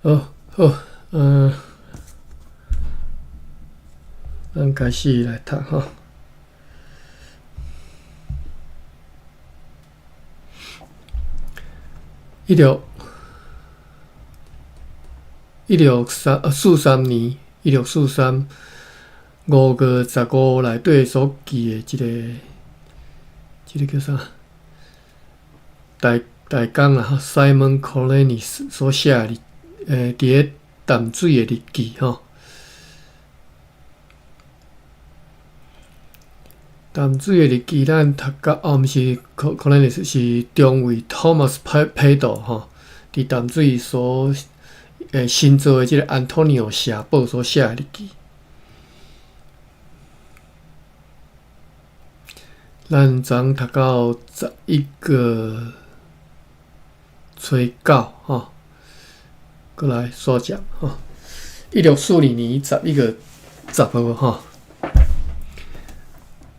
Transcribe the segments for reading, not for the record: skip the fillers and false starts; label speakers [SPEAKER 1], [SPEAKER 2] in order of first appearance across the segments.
[SPEAKER 1] 好，好，嗯，咱開始來讀吼。一六一六三四三年，1643 5月15內底所記的這個，這個叫啥？大大江啦，Simon Colonus 所寫的日，佇咧淡水的日記吼。淡水的日記，咱讀到哦，毋是 Colonus 是中尉 Thomas Pedro 吼，佇淡水所新造的這個安東尼奧城堡所寫的日記。咱昨昏讀到11月初9吼，閣來續講吼。1642年11月10號吼，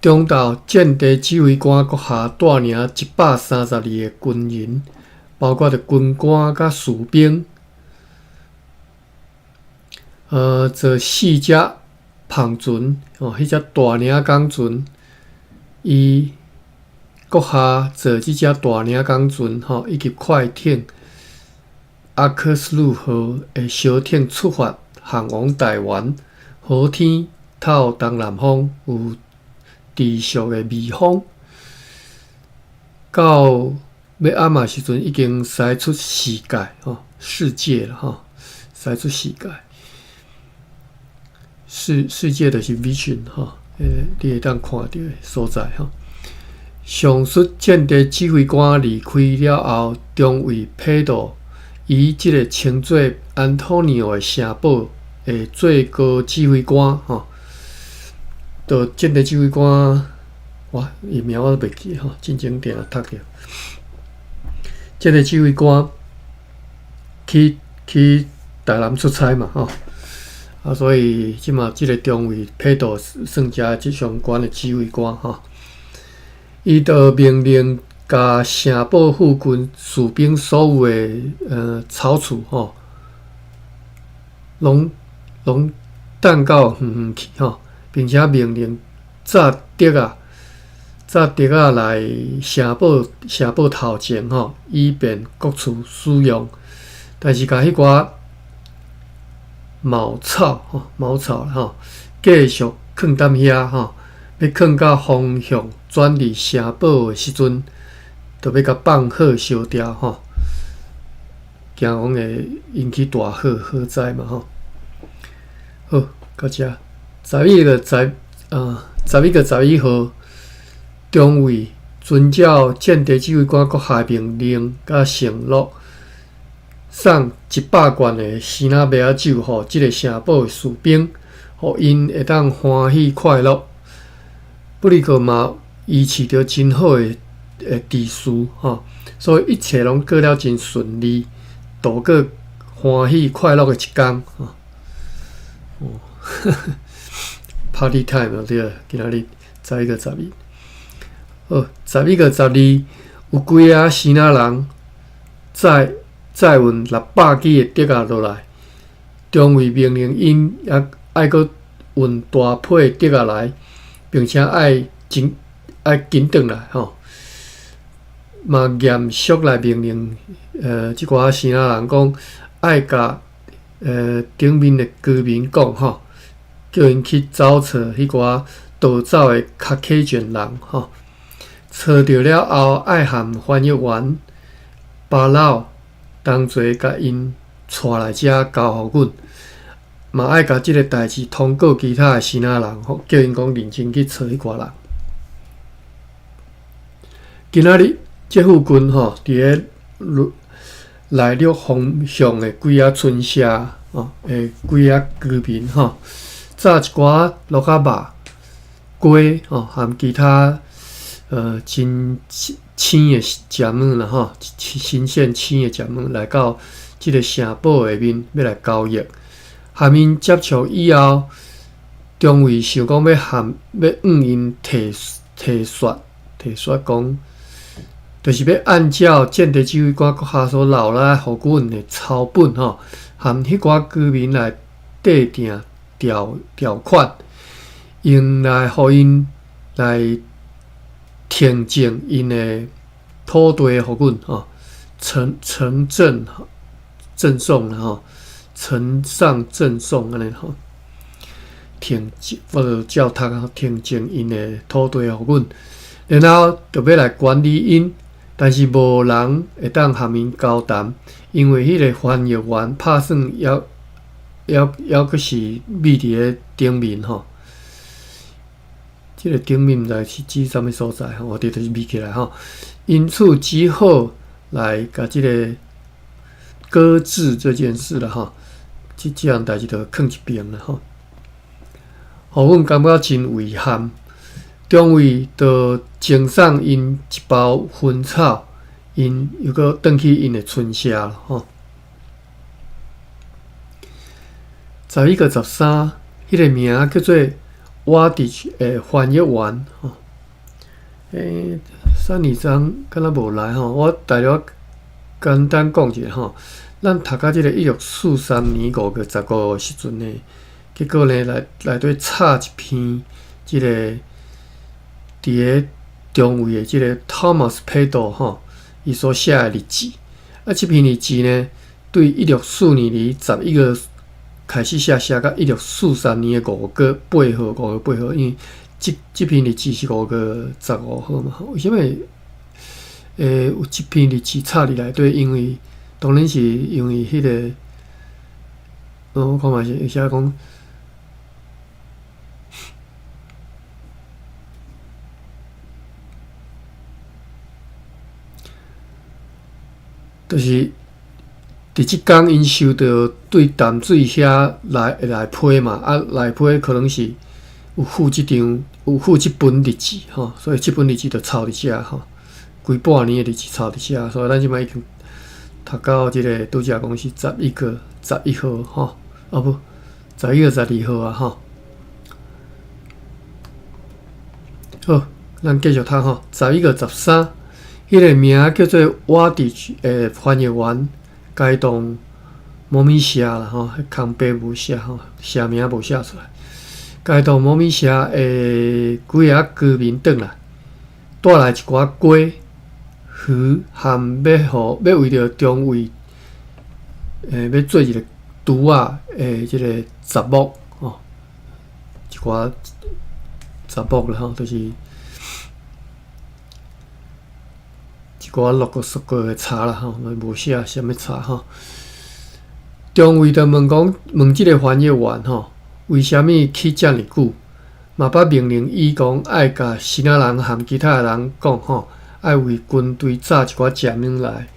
[SPEAKER 1] 中晝戰地指揮官閣下帶領132個軍人，包括著軍官佮士兵，坐四隻帆船，吼，彼隻大領港船，伊閣下坐這隻大領港船，吼，以及快艇阿克斯魯號的小艇出發，航往台灣。好天透東南風，有持續的微風。到欲暗的時陣，已經駛出視界，吼，視界啦，吼，駛出視界。視界就是 vision 吼，你會當看著的所在吼。上述戰地指揮官離開了後，中尉佩多以這個稱做安東尼奧的城堡的最高指揮官吼，就戰地指揮官，哇，伊名我都袂記吼，進前定讀著。戰地指揮官去台南出差嘛吼，啊，所以這馬這個中尉佩多算遮這上懸的指揮官吼，伊就命令共城堡附近士兵所有的草厝吼，攏攏擲到遠遠去吼，並且命令紮竹仔、紮竹仔來城堡頭前吼，以便各處使用。但是共彼寡茅草吼、茅草吼，繼續囥踮遐吼，欲囥到風向轉佇城堡的時陣，就欲共放火燒掉吼，驚講會引起大火火災嘛吼。好，到遮十一月十啊，11月11號，中尉遵照戰地指揮官閣下命令佮承諾，送100罐的生那麥仔酒予這个城堡的士兵，予𪜶會當歡喜快樂。不哩閣嘛維持著真好的秩序吼，所以一切攏過了真順利，度過歡喜快樂的一工吼。哦，Party time 對啊，今仔日十一月十一。好，11月12，有幾仔支那人載載運600支的竹仔落來，中尉命令𪜶也愛閣運大批竹仔來，並且愛真愛緊轉來吼。嘛嚴肅來命令，這寡支那人講愛共頂面的居民講吼，叫𪜶去走揣彼寡逃走的卡克卷人吼。揣著了後，愛和翻譯員巴老同齊共𪜶帶來遮交予阮，嘛愛共這个代誌通告其他的支那人，吼，叫𪜶講認真去揣彼寡人。今仔日這附近吼，佇咧內陸方向的幾仔村社吼，的幾仔居民吼，紮一寡鹿仔肉、雞吼，含其他真鮮的食物啦吼，新鮮鮮的食物來到這个城堡下面，欲來交易。和𪜶接觸以後，中尉想講欲和欲向𪜶提提說提說講，就是欲按照戰地指揮官閣下所留來予阮的抄本吼，和彼寡居民來制定條條款，用來予𪜶來停種𪜶的土地予阮吼，呈呈贈贈送啦吼，呈上贈送按呢吼，停我就照讀啊，停種𪜶的土地予阮，然後就欲來管理𪜶，但是無人會當和𪜶交談，因為彼个翻譯員拍算猶猶猶閣是覕佇咧頂面吼。這个頂面毋知是指啥物所在吼，我佇就是覕起來吼。因此只好來共這个擱置這件事啦吼。這這項代誌就囥一邊啦吼。予阮感覺真遺憾。中尉就贈送𪜶一包薰草，𪜶又閣轉去𪜶的村舍吼。11月13，彼个名叫做瓦迪的翻譯員吼。欸，三二章敢若無來吼，我大略簡單講一下吼。咱讀到這个1643年5月15的時陣呢，結果呢內內底插一篇這个佇咧中尉的這个 Thomas Peto 吼，伊所寫的日誌。啊，這篇日誌呢，對1642年11月開始寫，寫到1643年的5月8號，5月8號，因為這這篇日誌是5月15號嘛。為啥物會有這篇日誌插佇內底？因為當然是因為彼个，我看覓是寫講，就是佇這工𪜶收著對淡水遐來來批嘛，啊來批可能是有附這張，有附這本日誌吼，所以這本日誌就抄佇遮吼，規半年的日誌抄佇遮，所以咱這擺已經讀到這个拄才講是11月11號吼，啊無，11月12號啊吼。好，咱繼續讀吼，11月13，彼个名叫做瓦迪的翻譯員，該當無物寫啦吼，彼空白無寫吼，寫名無寫出來。該當無物寫的幾个居民轉來，帶來一寡雞、魚和欲予欲為著中尉，欲做一个櫥仔的這个雜木吼，一寡雜木啦吼，就是一寡綠個雪糕的柴啦吼，無寫啥物柴吼。中尉就問講，問這个翻譯員吼，為啥物去遮爾久？嘛捌命令伊講愛共支那人和其他的人講吼，愛為軍隊紮一寡食物來。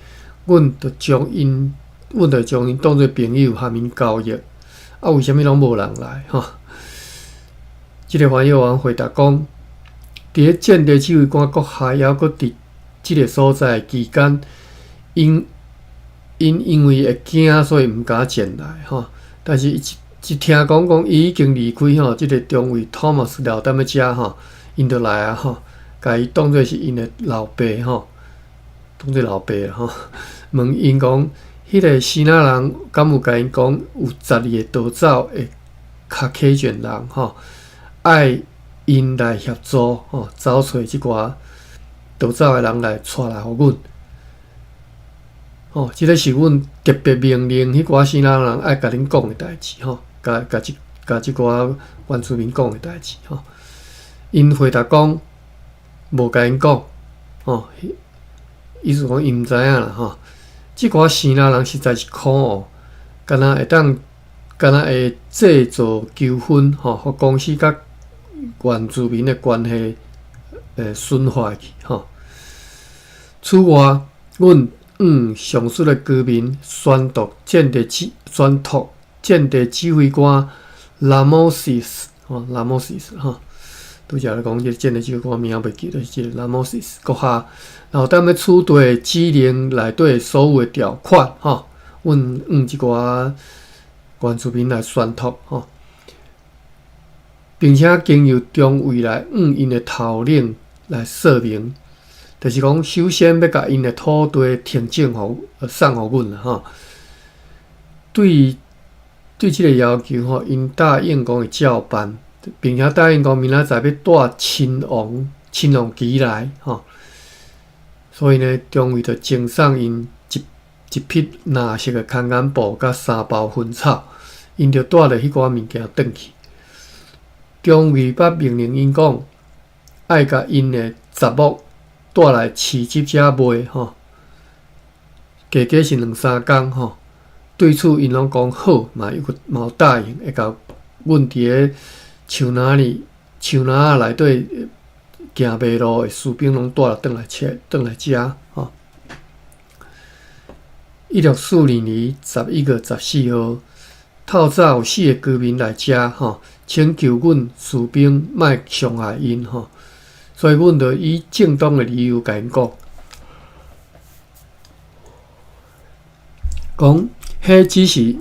[SPEAKER 1] 阮就將𪜶，阮就將𪜶當做朋友，和𪜶交易。啊，為啥物攏無人來？吼，這个翻譯員回答講，佇咧戰地指揮官閣下猶閣佇這个所在期間，𪜶𪜶因為會驚，所以毋敢前來。吼，但是一一聽講講伊已經離開吼，這个中尉 Thomas 留踮咧遮吼，𪜶就來啊吼，共伊當做是𪜶的老爸吼，當做老爸吼，問𪜶講，彼个支那人敢有共𪜶講有12个逃走的卡克卷人吼，愛𪜶來協助吼，找揣這寡逃走的人來帶來予阮。吼，這个是阮特別命令彼寡支那人愛共恁講的代誌吼，共共這共這寡原住民講的代誌吼。𪜶回答講，無共𪜶講，吼，意思講𪜶毋知影啦吼。這寡支那人實在是可惡，敢若會當，敢若會製造糾紛吼，予公司佮原住民的關係會損壞去吼。此外，阮向上述的居民宣讀戰地指宣託戰地指揮官拉莫西斯吼，拉莫西斯吼，拄才咧講這个戰地指揮官名袂記，就是這个拉莫西斯閣下，然後踮咧此地指令內底所有的條款吼，阮向這寡原住民來宣託吼，並且經由中尉來向𪜶的頭領來說明。就是講，首先欲共𪜶的土地停種予送予阮啦吼。對對這个要求吼，𪜶答應講會照辦，並且答應講明仔載欲帶親王親王旗來吼。所以呢，中尉就贈送𪜶一一匹藍色的空間布佮三包薰草，𪜶就帶著彼寡物件轉去。中尉捌命令𪜶講，愛共𪜶的雜物帶來市集遮賣吼，加加是兩三工吼。對此，𪜶攏講好，嘛又嘛有答應，會共阮佇咧樹林裡、樹林仔內底行迷路的士兵攏帶轉來車、轉來遮吼。1642年11月14號，透早有四个居民來遮吼，請求阮士兵莫傷害𪜶吼，所以阮就以正當的理由共𪜶講，講。彼只是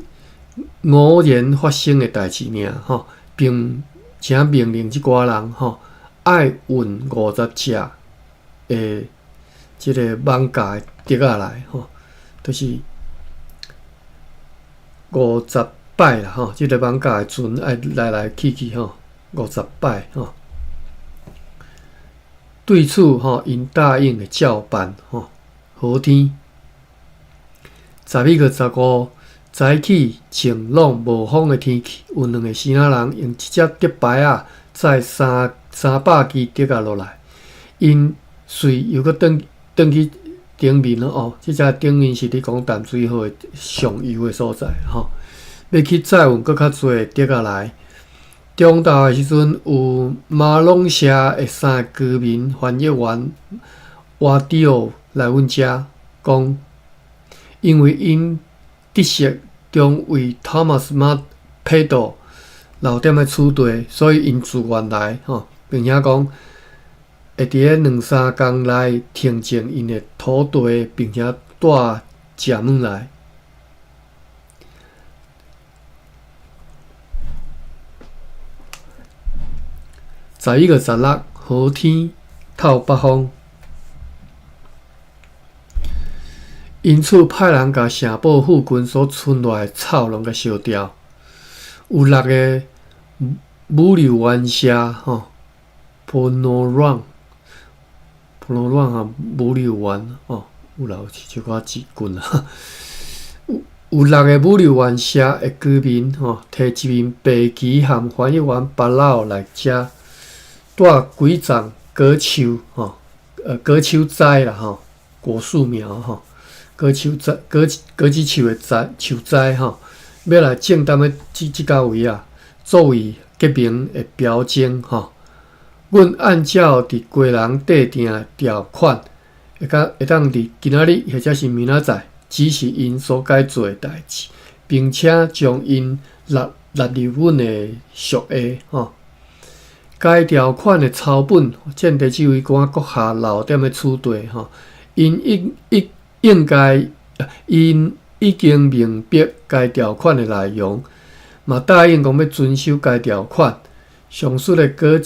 [SPEAKER 1] 偶然發生的代誌爾吼，並且命令這寡人吼愛運五十隻的這个艋舺的竹仔來吼，就是五十擺啦吼，這个艋舺的船愛來來去去吼，五十擺吼。對此吼，𪜶答應會照辦吼，好天。11月15，早起晴朗無風的天氣，有兩个生仔人用一隻竹排仔載三三百支竹仔落來，𪜶隨又閣轉轉去頂面哦，這只頂面是咧講淡水河的上游的所在吼，欲去載運閣較濟的竹仔來。中晝的時陣，有馬龍社的三个居民翻譯員瓦迪奧來阮遮講。因為𪜶得悉中尉 Thomas Pedro 留踮咧此地，所以𪜶自願來吼，並且講會佇咧兩三工內平整𪜶的土地，並且帶食物來。11月16，好天透北風。因此派人共城堡附近所存落來的草攏共燒掉。有六个武柳園社吼，Ponorang，Ponorang 啊，武柳園吼，有啦，有一寡字根啊。有有六个武柳園社的居民吼，提一面白旗和翻譯員巴老來遮，帶幾叢果樹吼，果樹栽啦吼，果樹苗吼。果樹栽、果果子樹的栽樹栽吼，欲來種踮咧這這角位啊，作為革命的標徵吼。阮按照佇基隆制定的條款，會甲會當佇今仔日或者是明仔載指示𪜶所該做的代誌，並且將𪜶納納入阮的屬下吼。該條款的抄本，戰地指揮官閣下留踮咧此地吼，𪜶應應。應該，𪜶已經明白該條款的內容，嘛答應講欲遵守該條款。上述的果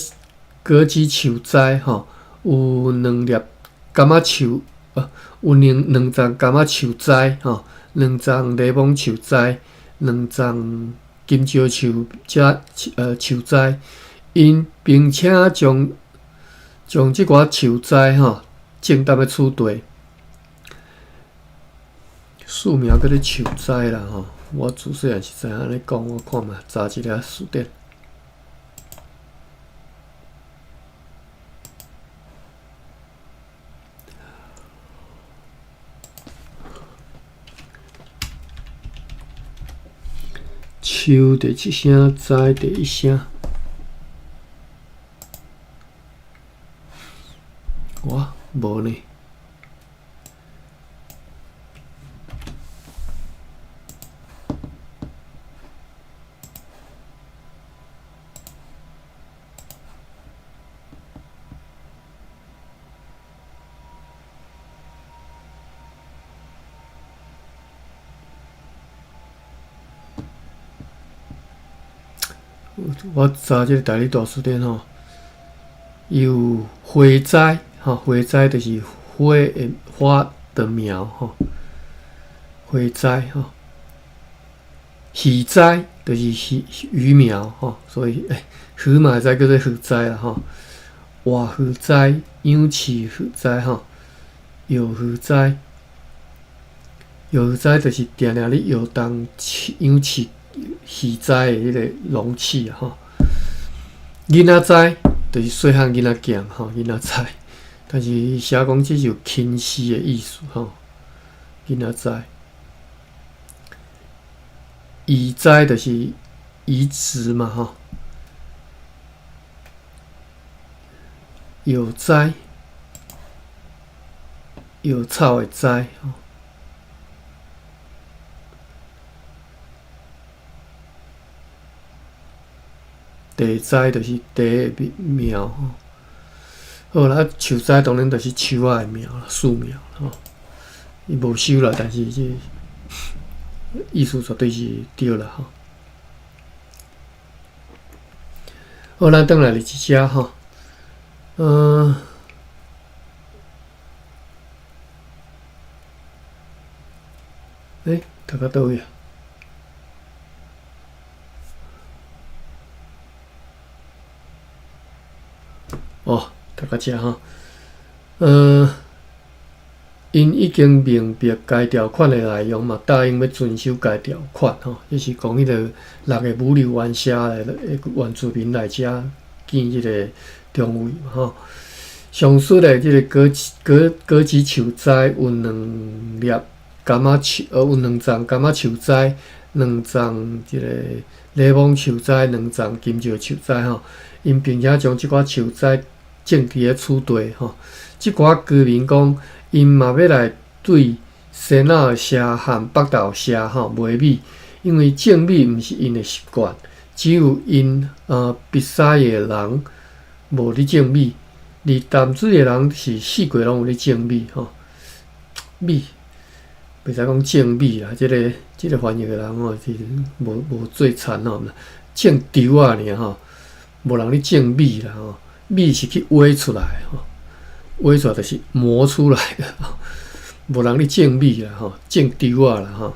[SPEAKER 1] 果子樹栽吼，有兩粒柑仔樹，有兩兩叢柑仔樹栽吼，兩叢檸檬樹栽，兩叢金蕉樹遮樹栽，𪜶並且將將這寡樹栽吼種踮咧此地。樹苗叫做樹栽啦吼，我自細漢是知影按呢講，我看覓查一下辭典。樹第七聲，栽第一聲。哇，無呢。我查這个台語大辭典吼，伊有花栽吼，花栽就是花的花的苗吼，花栽吼，魚栽就是魚苗吼，所以魚嘛會使叫做魚栽啦吼。活魚栽、養飼魚栽吼，藥魚栽、藥魚栽就是定定咧藥動養飼魚栽的彼個容器吼。囡仔栽就是細漢囡仔囝吼，囡仔栽，但是寫講這是有輕視的意思吼。囡仔栽，移栽就是移植嘛吼。藥栽，藥草的栽吼。地栽就是地的苗吼。好啦，樹栽當然就是樹仔的苗啦，樹苗吼。伊無收啦，但是這意思絕對是對啦吼。好，咱轉來佇這遮吼。欸，讀到佗位啊？哦，讀到遮吼。𪜶已經明白該條款的內容，嘛答應欲遵守該條款吼。就是講彼个六个武竜灣社的原住民來遮見這个中尉嘛吼。上述的這个果子樹栽有兩粒柑仔樹，有兩叢柑仔樹栽，兩叢這个檸檬樹栽，兩叢金蕉樹栽吼。𪜶並且將這寡樹栽種佇咧此地吼。這寡居民講，𪜶嘛欲來對西那社和北投社吼賣米，因為種米毋是𪜶的習慣，只有𪜶碧沙的人無咧種米，而淡水的人是四季攏有咧種米吼。米袂使講種米啦，這个翻譯的人吼是無做田吼，種稻仔爾吼，無人咧種米啦吼，米是去挖出來吼。挖出來就是磨出來的，無人咧種米啦吼，種稻仔啦吼。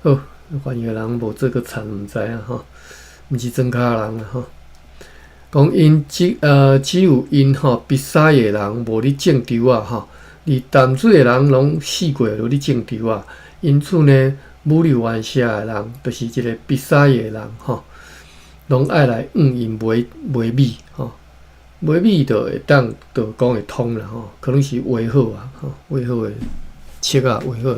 [SPEAKER 1] 好，翻譯的人無做過田，毋知影吼，毋是莊跤人啦吼。講𪜶只有𪜶吼，碧沙的人無咧種稻仔吼，而淡水的人攏四季都咧種稻仔。因此呢，武竜灣社的人就是這个碧沙的人吼。攏愛來向𪜶買米吼，買米就會當就講會通啦吼，可能是畫好啊吼，畫好的冊仔畫好。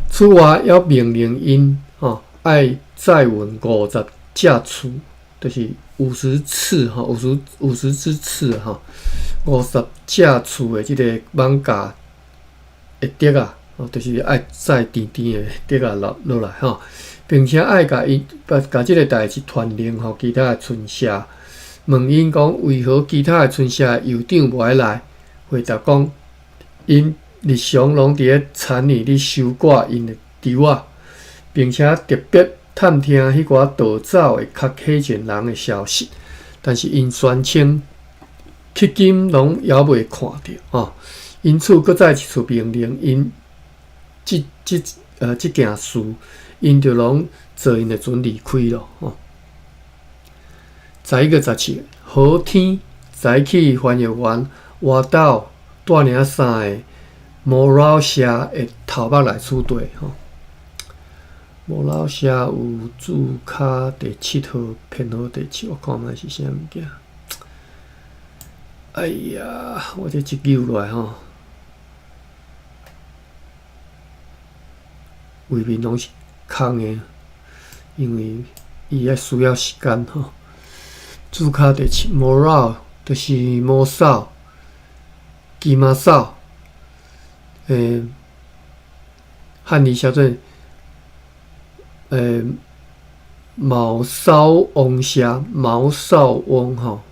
[SPEAKER 1] 此外，猶命令𪜶吼愛載運50隻刺，就是50刺吼，50隻刺吼，50隻刺的這个艋舺的竹仔，吼，就是愛載甜甜的竹仔落來吼。並且愛共伊共這个代誌傳令予其他的村社，問𪜶講為何其他的村社的酋長無愛來？回答講，𪜶日常攏佇咧田裡咧收割𪜶的稻仔，並且特別探聽彼寡逃走的較起勁人的消息，但是𪜶宣稱迄今攏猶未看著吼，因此閣再一次命令𪜶這件事。𪜶就攏坐𪜶的船離開咯。吼，11月17，好天早起，翻譯員活到帶領三个毛老社的頭目來此地。吼，毛老社有注跤第七號編號第七，我看覓是啥物件。哎呀，我這一扭落來吼，畫面攏是空的，因為伊愛需要時間吼。注跤第七，毛老就是毛掃、金馬掃，漢字寫做毛騷翁社，毛騷翁吼，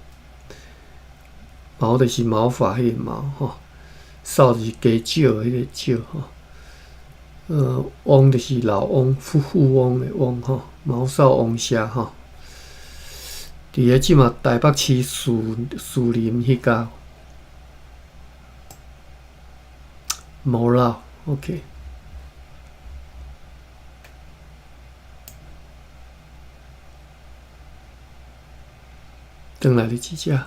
[SPEAKER 1] 毛就是毛髮彼個毛吼，掃就是加少彼個少吼。翁就是老翁、富翁的翁吼，毛少翁社吼。佇咧這馬台北市士林彼家，無啦，OK。轉來佇這，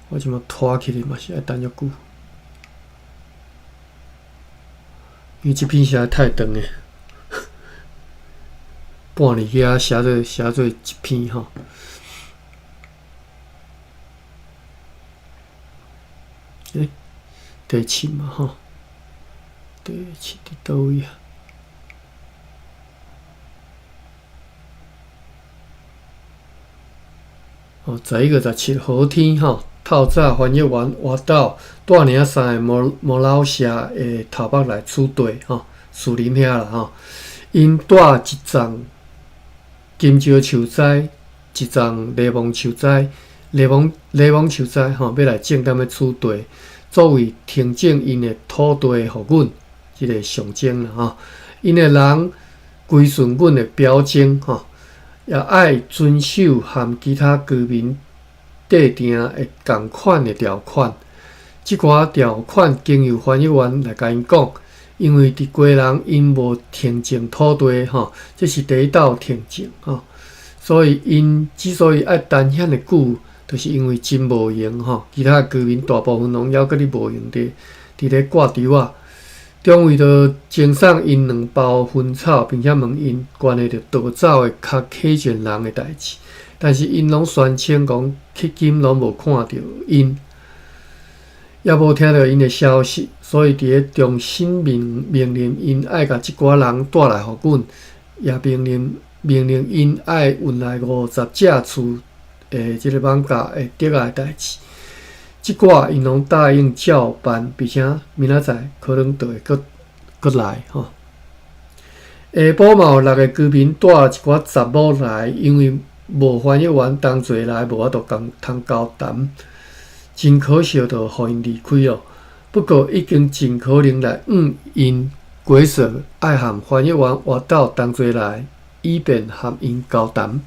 [SPEAKER 1] 我這馬拖起來嘛是愛等足久，因為這篇實在太長了，半日遐寫做一篇吼。欸，第七嘛吼，第七佇佗位啊？哦，11月17號天吼，透早翻譯員活到帶領三個魔老社的頭目來此地吼，樹林遐啦吼。𪜶帶一叢金蕉樹栽，一叢檸檬樹栽，檸檬樹栽吼，欲來種踮咧此地，作為平整𪜶的土地，予阮這個象徵啦吼。𪜶的人歸順阮的表徵吼。也愛遵守和其他居民制定的仝款的條款。這寡條款經由翻譯員來共𪜶講，因為佇基隆𪜶無平整土地吼，這是第一道平整吼，所以𪜶之所以愛等遐爾久，就是因為真無閒吼。其他居民大部分攏猶閣咧無閒佇咧掛柱仔。中尉就贈送𪜶兩包薰草，並且問𪜶關係著逃走的較起勁人的代誌，但是𪜶攏宣稱講，迄今攏無看著𪜶，也無聽著𪜶的消息，所以佇咧重新命令𪜶愛共這寡人帶來予阮，也命令𪜶愛運來50隻厝的這个艋舺的竹仔的代誌。這寡𪜶攏答應照辦，並且明仔載可能就會閣來吼。下晡嘛有六个居民帶一寡雜某來，因為無翻譯員同齊來，無法度共通交談，真可惜，就予𪜶離開囉。不過已經盡可能來向𪜶解說，愛和翻譯員活鬥同齊來，以便和𪜶交談。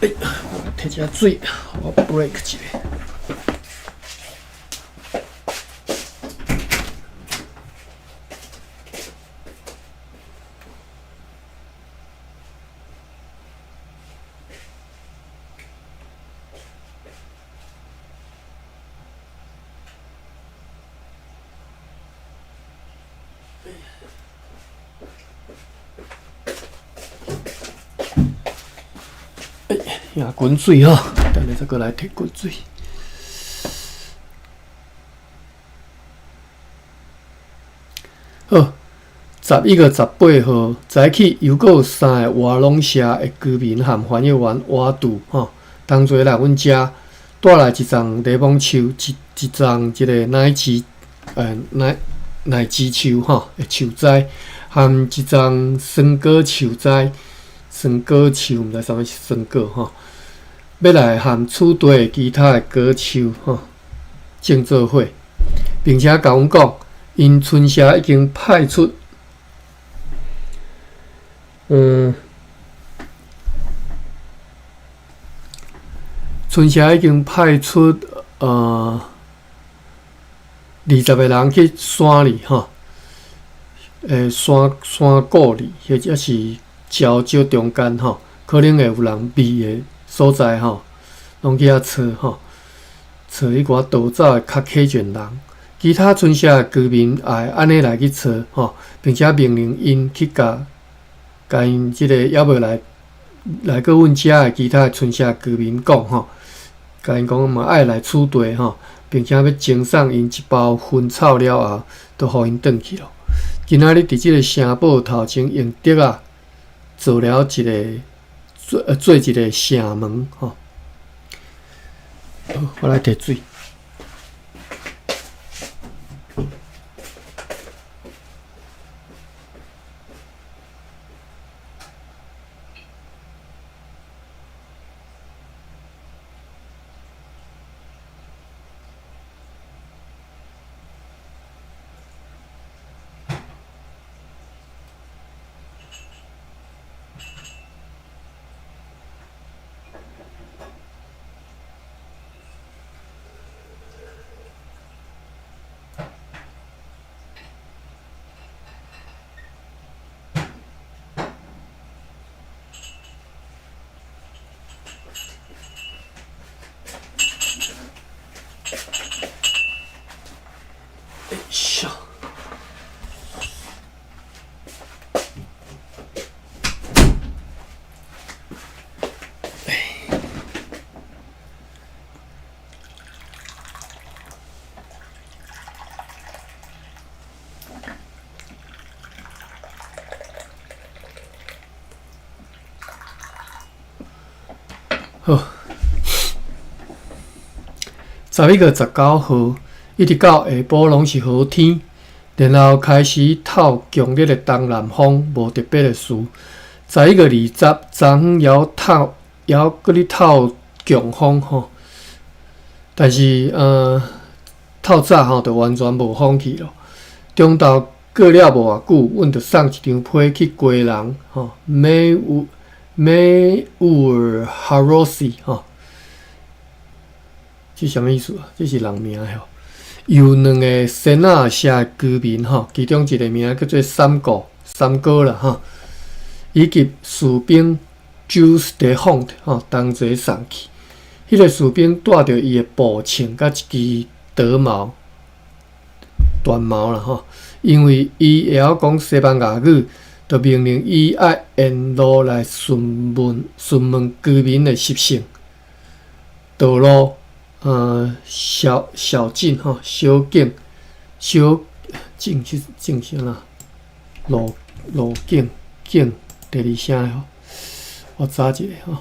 [SPEAKER 1] 欸，我來提一下水，我 break 一下。呀，滾水吼，等下再閣來提滾水。好，11月18號早起，又閣有三个瓦隆社的居民和翻譯員活杜吼，同齊來阮遮，帶來一叢檸檬樹，一叢這个奶子樹吼的樹栽，和一叢酸果樹栽。酸果樹，毋知啥物是酸果吼，欲來和此地的其他的果樹吼種做伙，並且共阮講，𪜶村社已經派出，村社已經派出20個人去山裡吼，山谷裡，或者是礁石中間吼，可能會有人避的所在吼，攏去遐揣吼，揣彼寡逃走的較起勁人。其他村社的居民也會按呢來去揣吼，並且命令𪜶去共𪜶這個猶未來過阮遮的其他的村社居民講吼，共𪜶講嘛愛來此地吼，並且欲贈送𪜶一包薰草了後，就予𪜶轉去囉。今仔日佇這个城堡頭前用竹仔做了一个做一个城門吼。好，我來提水。好，11月19號，一直到下晡攏是好天，然後開始透強烈的東南風，無特別的事。11月20，昨昏猶透，猶閣咧透強風吼，但是透早吼就完全無風去咯。中晝過了無偌久，阮就送一張批去基隆吼，美烏美烏爾哈羅西吼，這啥物意思啊？這是人名吼。有兩个仙仔社的居民吼，其中一个名叫做三哥，三哥啦吼，以及士兵 Jules de Hont 吼，同齊送去。彼个士兵帶著伊的步槍佮一支長矛、短矛啦吼，因為伊會曉講西班牙語，就命令伊愛沿路來詢問詢問居民的習性、道路。小小徑吼，小徑、小徑是徑啥啦？路路徑徑第二聲吼，我查一下吼。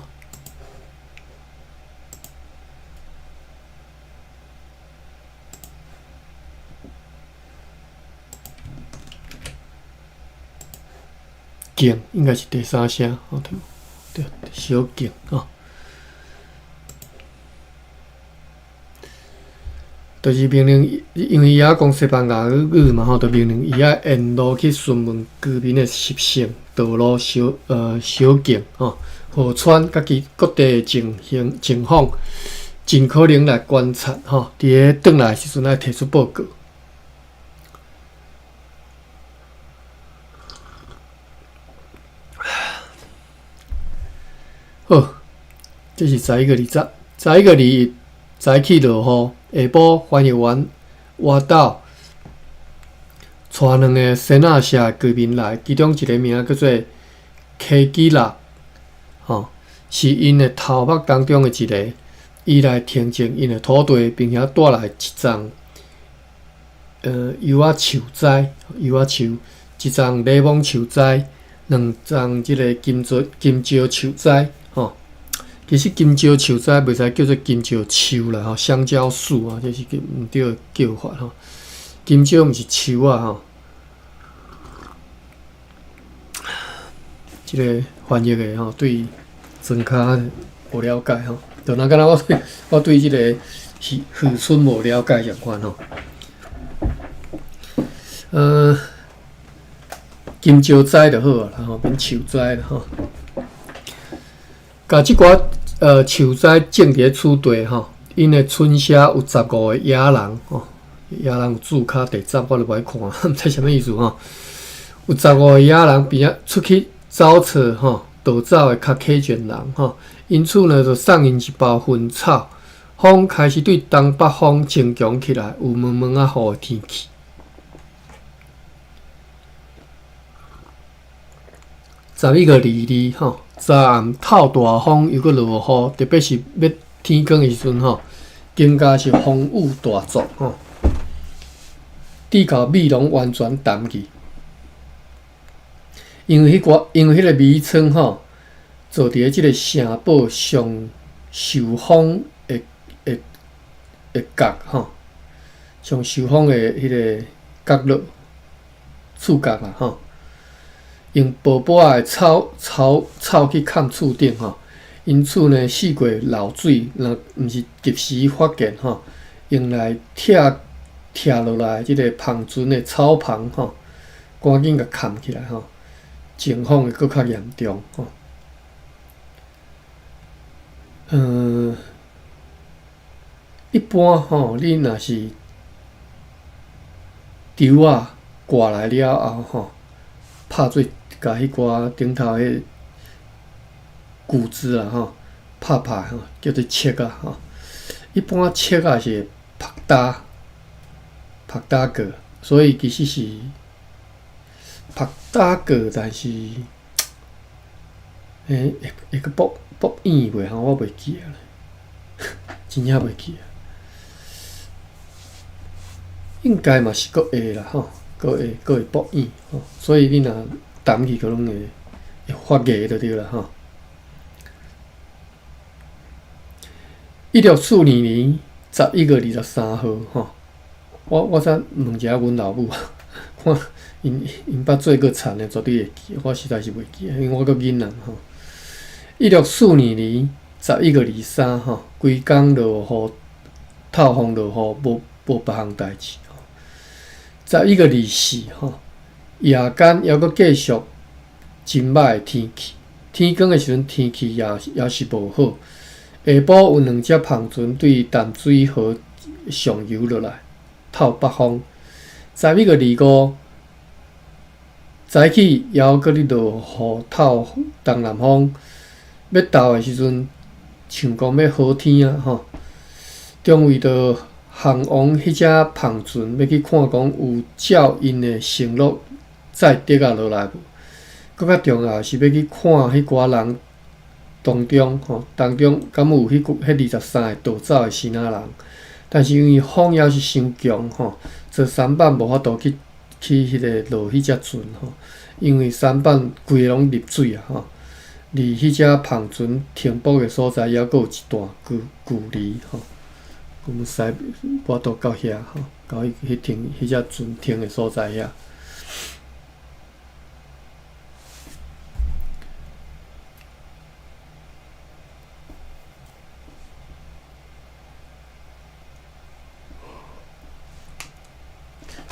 [SPEAKER 1] 徑應該是第三聲，吼對，對，小徑吼。就是命令，因為伊曉講西班牙語嘛吼，就命令伊愛沿路去詢問居民的習性、道路小小徑吼、河川佮其各地的情形情況，盡可能來觀察吼。佇咧轉來的時陣愛提出報告。好，這是11月20，11月21，早起落雨。下晡，翻譯員活斗帶兩个仙仔社的居民來，其中一个名叫做凱基拉，吼，是𪜶的頭目當中的一个。伊來平整𪜶的土地，並且帶來一叢柚仔樹栽，柚仔樹，一叢檸檬樹栽，兩叢這个金蕉金蕉樹栽，吼。其實金蕉樹栽袂使叫做金蕉樹啦，吼，香蕉樹啊，這是毋對的叫法吼。金蕉毋是樹仔吼，這个翻譯的吼對莊跤無了解吼，就若敢若我對這個漁漁村無了解共款吼。金蕉栽就好啊，吼，免樹栽啦吼。共這寡樹栽種佇咧此地吼，𪜶的村社有15個野人吼，野人有註跤地站，我就無愛看，毋知啥物意思吼。有15個野人邊仔出去走找吼，逃走的較溪浃人吼，因此呢，就送𪜶一包薰草。風開始對東北風增強起來，有毛毛仔雨的天氣。11月22吼，昨暗透大風，又閣落雨，特別是欲天光的時陣吼，更加是風雨大作吼，直到米攏完全澹去。因為彼個，因為彼个米倉吼，做佇咧這个城堡上受風的的的角吼，上受風的彼个角落，厝角啦吼。用薄薄仔的草草草去崁厝頂吼，因此呢，四界漏水，若毋是及時發現吼，用來拆拆落來這个帆船的草棚吼，趕緊共崁起來吼，情況會閣較嚴重吼。一般吼，你若是稻仔割來了後吼，拍做共彼寡頂頭彼谷子啊吼，拍拍吼，叫做切仔吼。一般切仔是會曝焦，曝焦過，所以其實是曝焦過，但是，會會閣爆爆硬袂吼？我袂記啊，真正袂記啊。應該嘛是閣會啦吼，閣會閣會爆硬吼，所以你若澹去，可能會會發芽就對啦吼。1642年11月23號吼，我再問一下阮老母，看𪜶捌做過田的絕對會記，我實在是袂記，因為我閣囡仔吼。1642年11月23吼，規工落雨，透風落雨，無別項代誌。11月24吼，夜間猶閣繼續真歹的天氣，天光的時陣天氣也是無好。下晡有兩隻帆船對淡水河上游落來，透北風。11月25早起猶閣咧落雨，透東南風。欲鬥的時陣，像講欲好天啊吼。中尉就航往彼隻帆船，欲去看講有照𪜶的承諾載竹仔落來無？閣較重要是欲去看彼寡人當中吼，當中敢有彼23個逃走的支那人？但是因為風猶是傷強吼，做舢板無法度去彼个落彼隻船吼，因為舢板規个攏入水啊吼，離彼隻帆船停泊的所在猶閣有一段距離吼，阮駛無法度到遐吼，到彼隻船停的所在遐。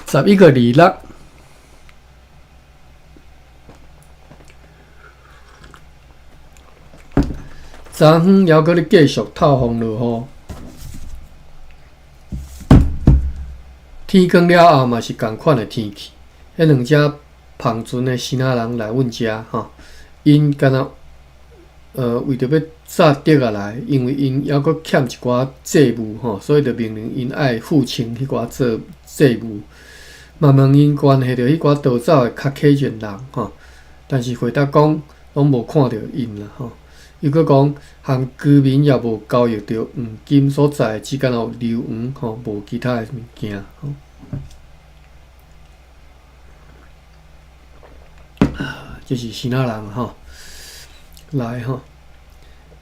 [SPEAKER 1] 11月26，昨昏猶閣咧繼續透風落雨，天光了後嘛是仝款的天氣。彼兩隻帆船的支那人來阮遮吼，𪜶敢若為著欲紮竹仔來，因為𪜶猶閣欠一寡債務吼，所以就命令𪜶愛付清彼寡債務。嘛問𪜶關係著彼寡逃走的較起勁人吼，但是回答講攏無看著𪜶啦吼。又閣講，和居民也無交易著黃金所在，只敢若有硫磺吼，無其他的物件吼。這是支那人吼來吼。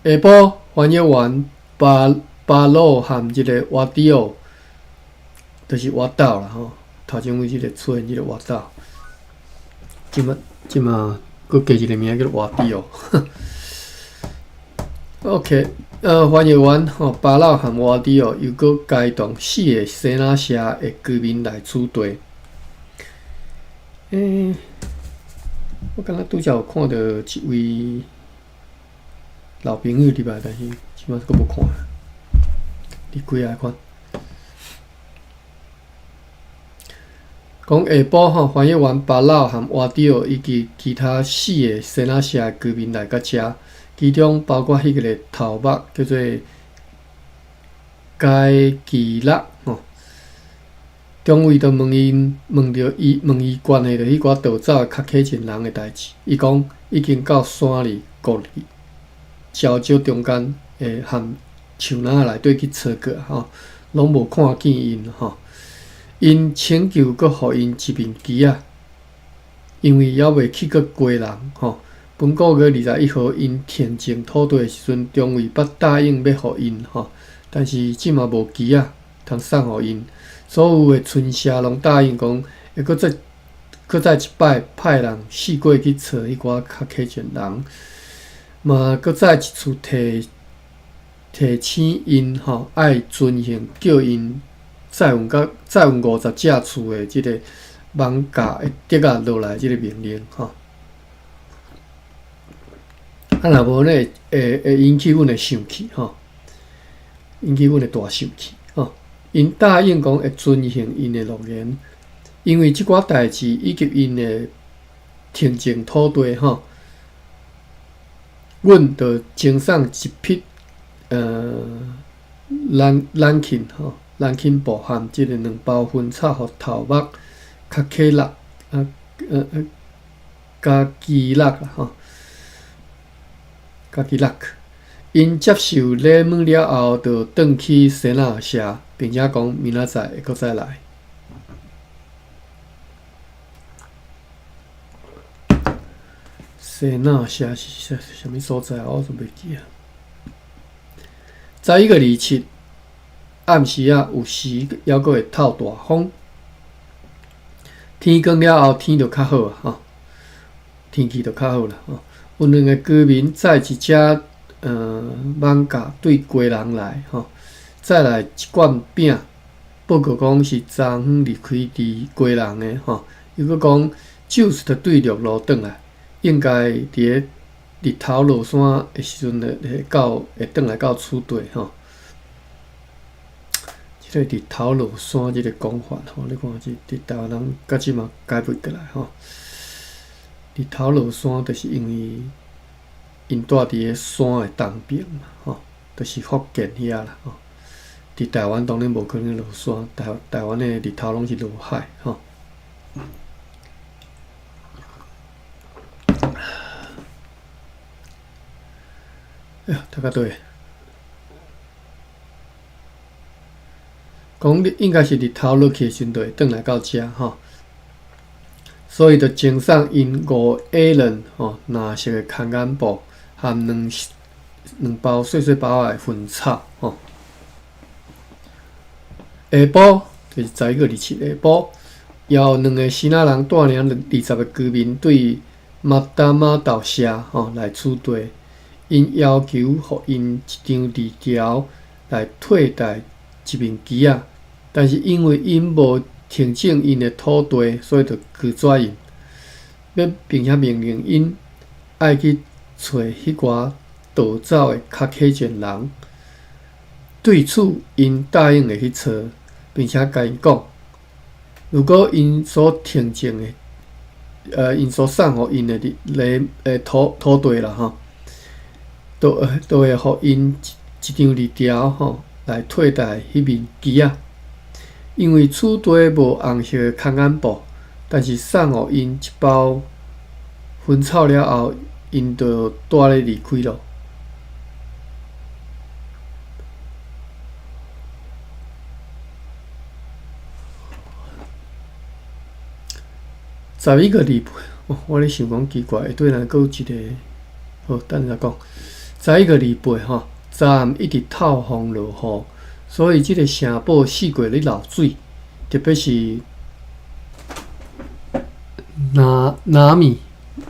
[SPEAKER 1] 下晡翻譯員巴魯和這个瓦迪奧，就是瓦斗啦吼。頭前位這个出現這個瓦斗，這馬閣加一个名叫瓦迪奧。OK，翻譯員吼，巴魯和瓦迪奧又閣偕同四个西那社的居民來此地。我敢若拄才有看著一位老朋友入來，但是這馬閣無看。你幾下看？講下晡吼，翻譯員巴老和瓦迪奧以及其他四个西那社的居民來到遮，其中包括彼个頭目叫做該基勒吼。中尉就問𪜶，問著伊，問伊關係著彼寡逃走的較起勁人的代誌。伊講已經到山裡谷裡礁石中間的和樹林內底去揣過吼，攏無看見𪜶吼。𪜶請求閣予𪜶一面旗仔，因為猶未去過雞人吼。本個月21號，𪜶填種土地的時陣，中尉捌答應欲予𪜶吼，但是這馬無旗仔通送予𪜶。所有的村社攏答應講，會閣再一擺派人四過去揣彼寡較起勁人，嘛閣再一次提醒𪜶吼，愛遵行叫𪜶載運50隻厝的這个艋舺的竹仔落來這个命令吼。啊，若無呢，會引起阮的生氣吼，引起阮的大生氣吼。𪜶答應講會遵行𪜶的諾言，因為這寡代誌以及𪜶的平靜土地吼，阮就贈送一匹蘭衾吼，蘭衾布和這个兩包薰草予頭目較起力加基力吼，加基力。𪜶接受禮物了後，就轉去西那社，並且講明仔載會閣再來。西那社是啥物所在？我都袂記啊。11月27暗時仔，有時猶閣會透大風。天光了後，天就較好啊，吼，天氣就較好啦，吼。有兩个居民載一隻艋舺對基隆來，吼，載來一罐餅，報告講是昨昏離開佇基隆的，吼。又閣講，就是對陸路轉來，應該佇咧日頭落山的時陣，會到會轉來到此地，吼。這个日頭落山這个講法，吼，你看這佇台灣人到這嘛改袂過來，吼。日頭落山，就是因為𪜶住佇咧山的東邊嘛，吼，就是福建遐啦，吼。佇台灣當然無可能落山，台灣的日頭攏是落海，吼。哎呀，讀到佗？講你應該是日頭落去的時陣，就會轉來到遮，吼。所以就贈送𪜶5 gallon 吼藍色的空眼布，含兩兩包細細包仔的薰草，吼。下晡就是11月27下晡，有兩个支那人帶領20个居民對馬達馬道社吼來此地，𪜶要求予𪜶一張字條來替代一面旗仔，但是因為𪜶無停種𪜶的土地，所以就拒絕𪜶，欲並且命令𪜶愛去揣彼寡逃走的卡克泉人。對此，𪜶答應會去揣，並且共𪜶講，如果𪜶所停種的，𪜶所送予𪜶的禮土地啦吼，都會予𪜶一張字條吼來替代彼面旗仔。因為此地無紅色的空眼布，但是送予𪜶一包薰草了後，𪜶就帶咧離開囉。11月28，我咧想講奇怪，下底若閣有一个，好，等下講。11月28吼，昨暗一直透風落雨，所以這个城堡四界咧漏水，特別是納納米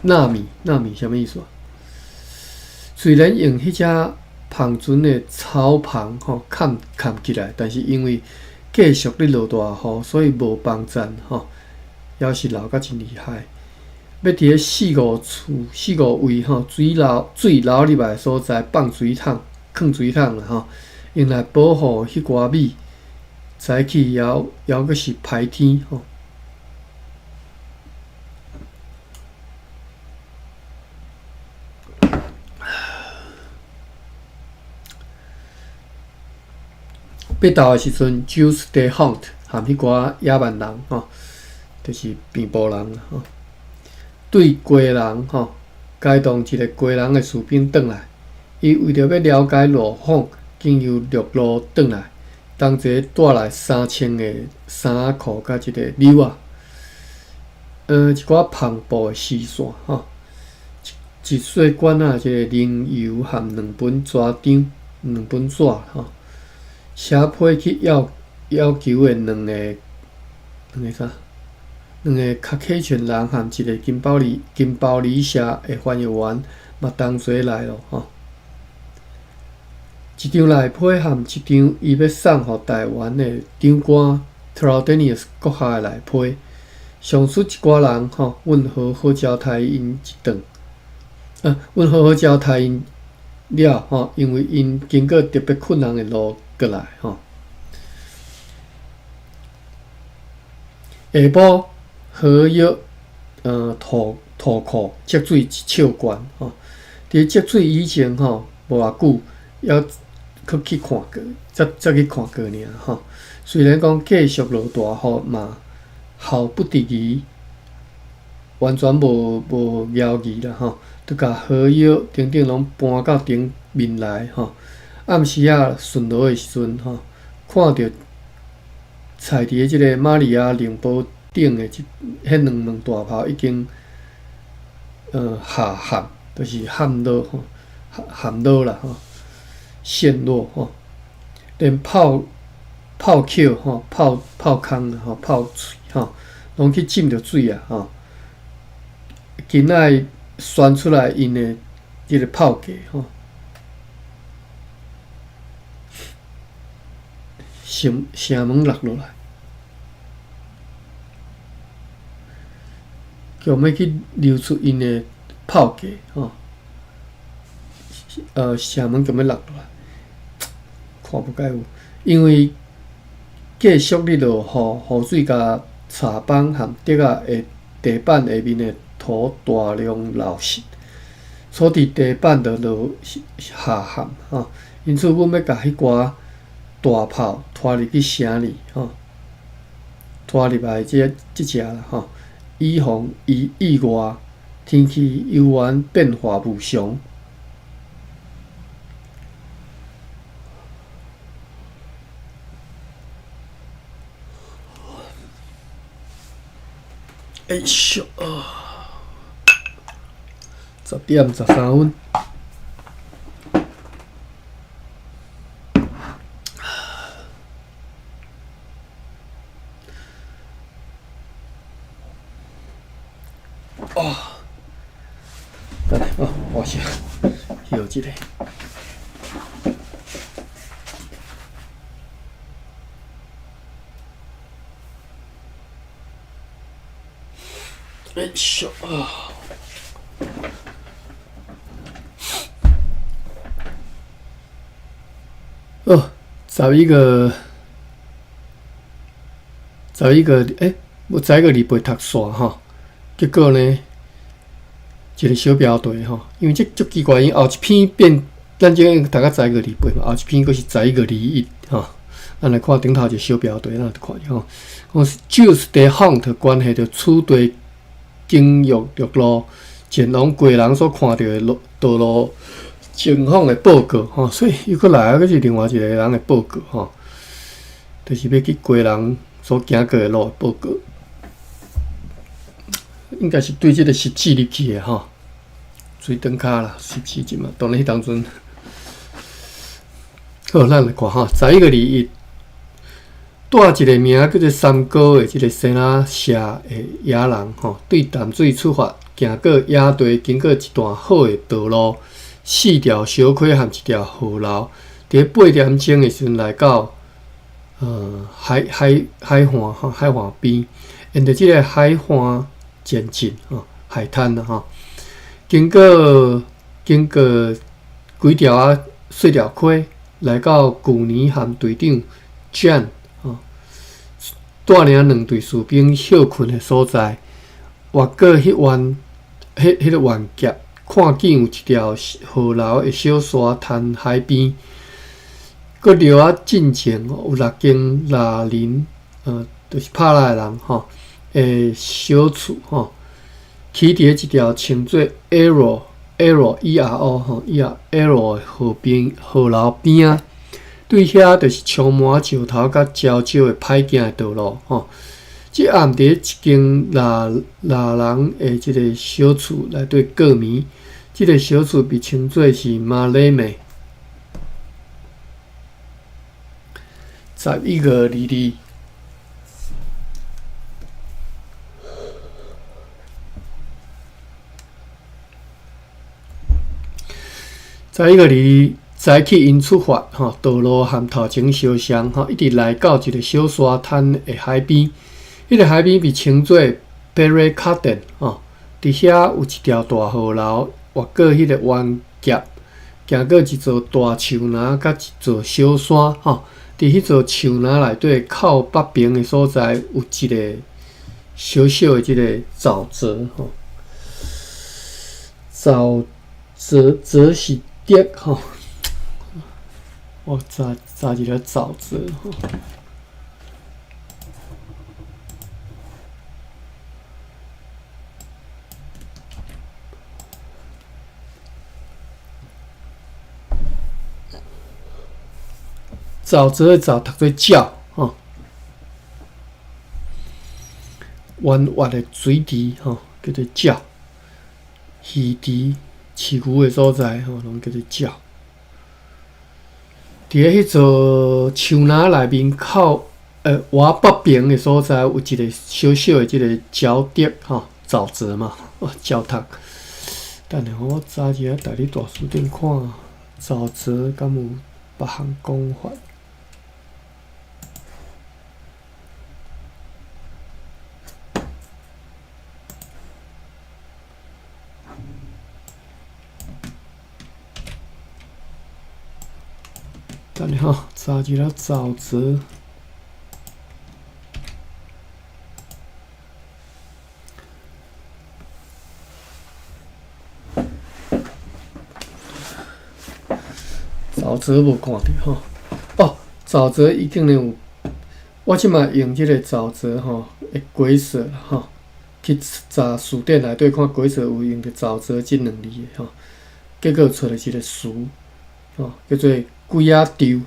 [SPEAKER 1] 納米納米啥物意思啊？雖然用彼隻帆船的草棚吼崁崁起來，但是因為繼續咧落大雨，所以無幫贊吼，猶是漏甲真厲害。欲佇咧四五處、四五位吼水流入來的所在放水桶、囥水桶啦吼，用來保護彼寡米。早起猶閣是歹天吼。欲到的時陣，Jules Dehont 含彼寡野蠻人吼，就是平埔人吼，對基隆吼，偕同一个基隆的士兵轉來。伊為著欲了解路況，經由陸路轉來，同齊帶來3000個衫仔褲佮一個旒仔，一寡帆布的絲線吼，一細罐仔這个靈油含兩本紙張、兩本紙吼。寫批去要求的兩個啥？兩个卡克泉人和一个金包里社的翻譯員嘛同齊來囉吼。一張內批和一張伊欲送予台灣的長官 Traldeneus 閣下的內批。上述一寡人吼，阮好好招待𪜶一頓。阮好好招待𪜶了吼，因為𪜶經過特別困難的路過來吼。下晡河約土庫積水一尺懸吼，佇積水以前吼無偌久，猶閣去看過，才去看過爾吼。雖然講繼續落大雨嘛，毫不遲疑，完全無猶豫啦吼，就共河約等等攏搬到頂面來吼。暗時仔巡邏的時陣吼，看著踩佇咧這个瑪利亞靈堡頂的這彼兩門大炮已經下陷，就是陷落吼，陷落啦吼，陷落吼。連炮炮口吼，炮炮空吼，炮喙吼，攏去浸著水啊吼！今仔旋出來𪜶的這个炮架吼，城城門落落來，強欲去溜出𪜶的炮架吼，城門強欲落落來，看無介有，因為繼續咧落雨，雨水共柴枋和竹仔的地板下面的土大量流失，所致地板就落下陷吼。因此，阮欲共彼寡大炮拖入去城裡吼，拖入來這這遮啦吼，以防伊意外天氣猶原變化無常。哎咻啊！10點13分。哦，等下哦，我先歇一下。哎咻啊！哦，十一个，十一个，欸，我11月28讀煞吼，結果呢，一个小標題吼，因為這足奇怪，𪜶後一篇變，咱這個讀到11月28嘛，後一篇閣是11月21吼。咱來看頂頭一個小標題，咱就看吼，講是 Jules 的 Hunt 關係著此地經約陸路前往基隆所看著的路道路情況的報告吼，所以又閣來啊，閣是另外一個人的報告吼，就是欲去基隆所行過的路的報告，應該是對這个十字入去的吼，水燈跤啦，十字陣嘛，當然彼當陣，好，咱來看吼，11月21。帶一个名叫做三哥的這个生仔社的野人吼，對淡水出發，行過野地，經過一段好的道路，四條小溪和一條河流。佇8點鐘的時陣來到海海海岸吼，海岸邊，沿著這个海岸前進吼，海灘啦吼，經過經過幾條仔細條溪，來到舊年和隊長 Jan。帶領兩隊士兵歇睏的所在，越過彼灣，彼彼个灣峽，看見有一條河流的小沙灘海邊，閣绕仔進前有六間獵人，就是拍獵的人吼的小厝吼，起佇咧一條稱做 Ero Ero E R O 吼 E R Ero 的河邊河流邊仔。對遐就是充滿石頭佮礁石的歹行的道路吼。這暗佇一間獵獵人的這个小厝內底過暝，這个小厝被稱做是馬里梅。11月22，11月22。早起𪜶出發，吼，道路和頭前相像，吼，一直來到一个小沙灘的海邊。彼个海邊被稱做 Perecaden，吼，佇遐有一條大河流，越過彼个灣峽，行過一座大樹林佮一座小山，吼，佇彼座樹林內底靠北邊的所在，有一个小小的這个沼澤，吼，沼澤澤是竹，吼。我查查一个沼澤吼，沼澤的沼讀做鳥吼，彎彎的水池吼，叫做鳥，魚池、飼牛的所在吼，攏叫做鳥。佇咧彼座樹林內面靠瓦北爿的所在，有一个小小的這个沼澤吼，沼澤嘛，沼澤。等下我查一下台語大辭典看，沼澤敢有別項講法？等下吼，查一下沼澤。沼澤無看著吼，哦，沼澤伊竟然有，我這擺用這个沼澤吼的解說吼，去查辭典內底看解說有用著沼澤這兩字的吼，結果出來一个詞，吼，叫做鬼仔稻，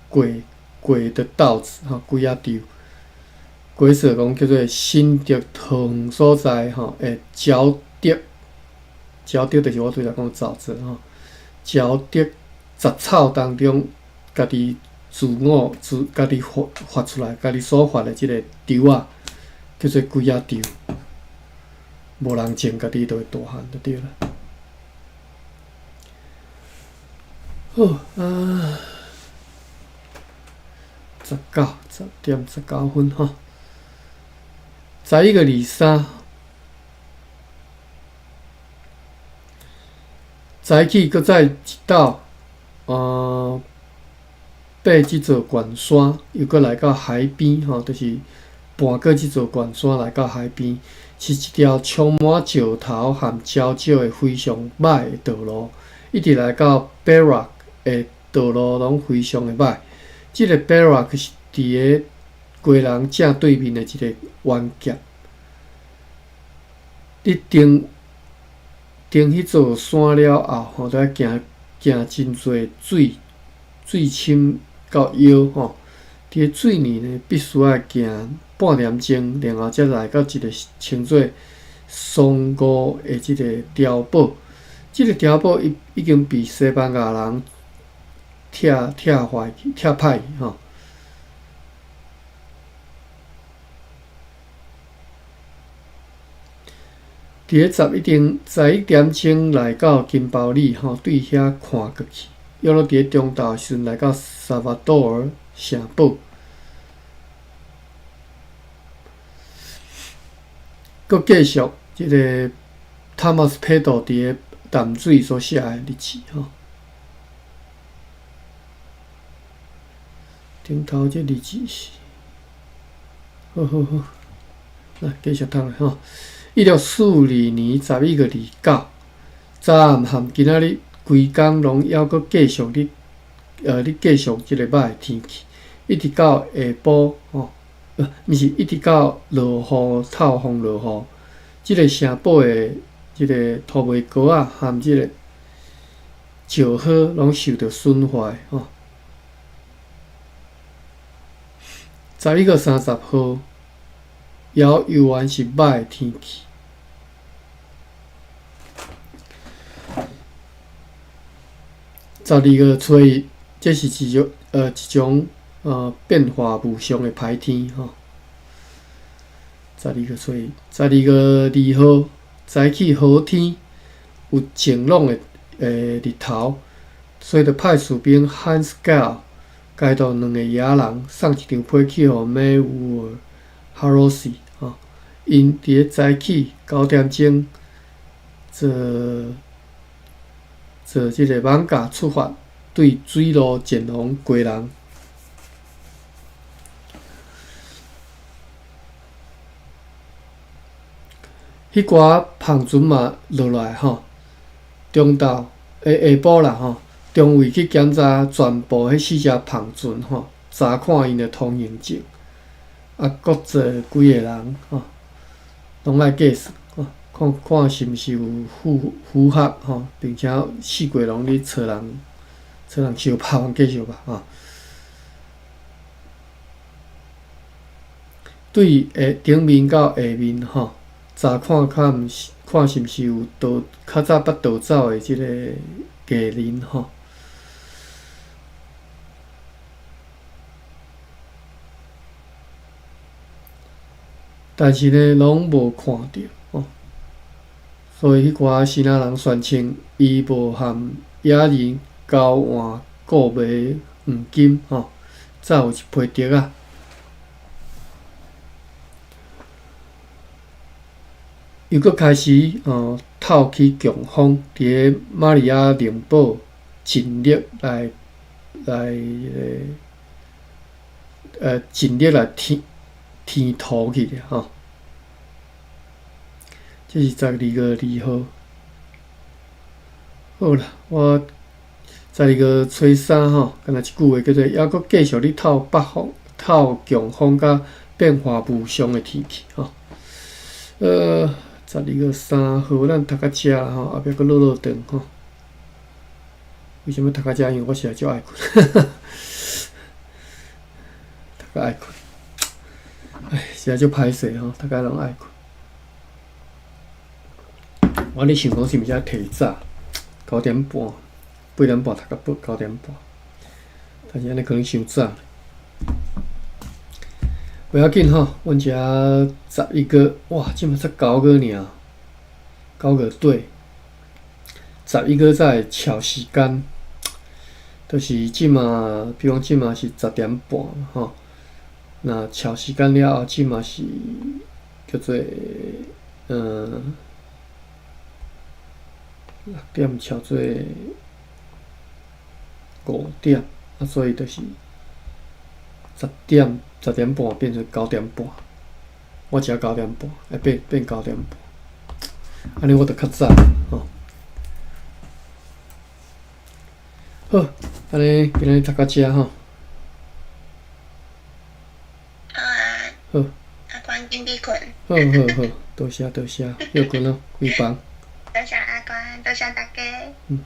[SPEAKER 1] 鬼鬼的稻子吼，鬼仔稻。解說講叫做新竹桃園所在吼的沼澤，沼澤就是我拄才講沼澤吼，沼澤。雜草當中，家己自我自家己發發出來，家己所發的這个稻仔，叫做鬼仔稻。無人種，家己就會大漢就對啦。好啊，10點19分吼，11月23，早起閣再一道。爬這座懸山，又閣來到海邊吼，就是跋過這座懸山來到海邊，是一條充滿石頭和礁石的非常歹的道路，一直來到 Barrack 的道路攏非常的歹。這个 Barrack 是佇个基隆正對面的一个彎峽。你登登彼座山了後，吼，就愛行。行真濟水，水深到腰吼。佇个水裡呢，必須愛行半點鐘，然後才來到一个稱做松五的這个碉堡。這个碉堡已已經被西班牙人拆拆壞去、拆歹去吼。佇咧11點鐘來到金包里吼，對遐看過去，約落佇咧中晝的時陣來到薩瓦多爾城堡，閣繼續這个湯馬斯·佩多佇咧淡水所寫的日誌吼。頂頭這日誌是，好好好，來繼續讀落吼。1642年11月29，昨暗和今仔日規工攏猶閣繼續咧，咧繼續這个歹天氣，一直到下晡吼，毋是一直到落雨透風落雨，這个城堡的這个土木高仔和這个石壕攏受著損壞吼。11月30號，猶猶原是歹天氣。12月初一，這是一種一種變化無常的歹天吼。12月初一，12月2號，早起好天，有晴朗的日頭，所以就派士兵漢斯蓋爾帶同兩个野人送一張批去予梅烏爾哈羅西吼，𪜶佇咧早起9點鐘坐。坐這个艋舺出發，對水路前往基隆。彼寡帆船嘛落來吼，中晝下下晡啦吼，中尉去檢查全部彼四隻帆船吼，查看𪜶的通行證，啊，閣坐幾个人吼，攏愛計算。看看是毋是有符符合吼，並且四界攏咧揣人，揣人相拍，繼續吧吼。對下頂面到下面吼，查看較毋是看是毋是有逃較早捌逃走的這个藝人吼。但是呢，攏無看著吼。所以彼寡希臘人宣稱，伊無和野人交換購買黃金吼，才有一批竹仔。又閣開始哦，透起強風，佇咧瑪利亞寧堡盡力來來盡力來天天塗去咧吼。這是12月2號。好啦，我十二月初三吼，敢若一句話叫做，猶閣繼續咧透北風、透強風佮變化無常的天氣吼。12月3號，咱讀到遮吼，後壁閣落落長吼。為啥物讀到遮？因為我實在足愛睏，讀甲愛睏。唉，實在足歹勢吼，逐家攏愛睏。我咧想講是毋是愛提早九點半、8點半讀到9點半，但是按呢可能傷早。袂要緊吼，阮遮11月，哇，這馬才九月爾，九月底，十一月才會超時間，就是這馬，比如講這馬是10點半吼，若超時間了後，這馬是叫做6點超做5點，啊，所以就是十點。10點半變成九點半，我食九點半，會變變九點半，按呢我就較早吼。好，按呢今日讀到遮吼。
[SPEAKER 2] 好啊。
[SPEAKER 1] 好。
[SPEAKER 2] 阿關緊去睏。
[SPEAKER 1] 好好好，多謝多謝，歇睏咯，關房。
[SPEAKER 2] 多謝阿關，多謝大家。
[SPEAKER 1] 嗯。